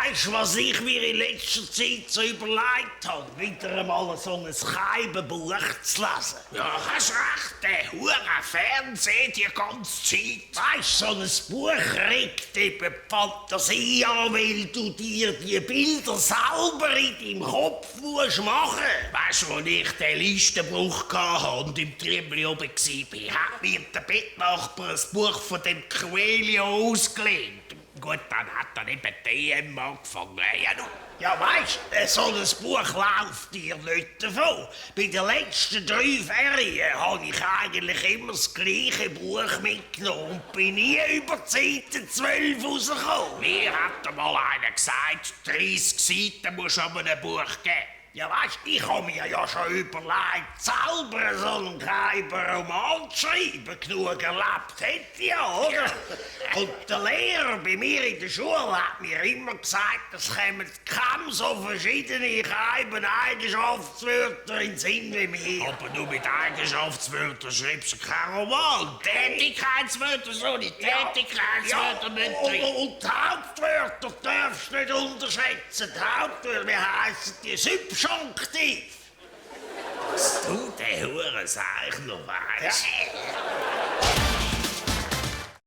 Weisst du, was ich mir in letzter Zeit so überlegt habe? Wieder einmal so ein Scheibenbuch zu lesen. Ja, hast recht, der hure Fernseher die ganze Zeit. Weisst du, so ein Buch regt eben die Fantasie an, weil du dir die Bilder selber in deinem Kopf musst machen. Weisst du, als ich den Listenbruch hatte und im Triebli oben war, hat mir der Bettnachbar ein Buch von dem Coelho ausgelehnt. Gut, dann hat er eben DM angefangen. Ja, weisst du, so ein Buch läuft dir nicht davon. Bei den letzten 3 Ferien habe ich eigentlich immer das gleiche Buch mitgenommen und bin nie über die Seite 12 rausgekommen. Mir hat einmal einer gesagt, 30 Seiten musst du an einem Buch geben. Ja, weisst du, ich habe mir ja schon überlegt, selber so einen geheimen Roman zu schreiben. Genug erlebt hätte ich ja, oder? Und der Lehrer bei mir in der Schule hat mir immer gesagt, es kommen kaum so verschiedene geheime Eigenschaftswörter in den Sinn wie mir. Aber nur mit Eigenschaftswörtern schreibst du keinen Roman. Tätigkeitswörter, so nicht. Tätigkeitswörter müssen drin. Und die Hauptwörter darfst du nicht unterschätzen. Die Hauptwörter, wie heissen die? Subjunktiv. Dass du den Hurenseich noch weisst. Ja.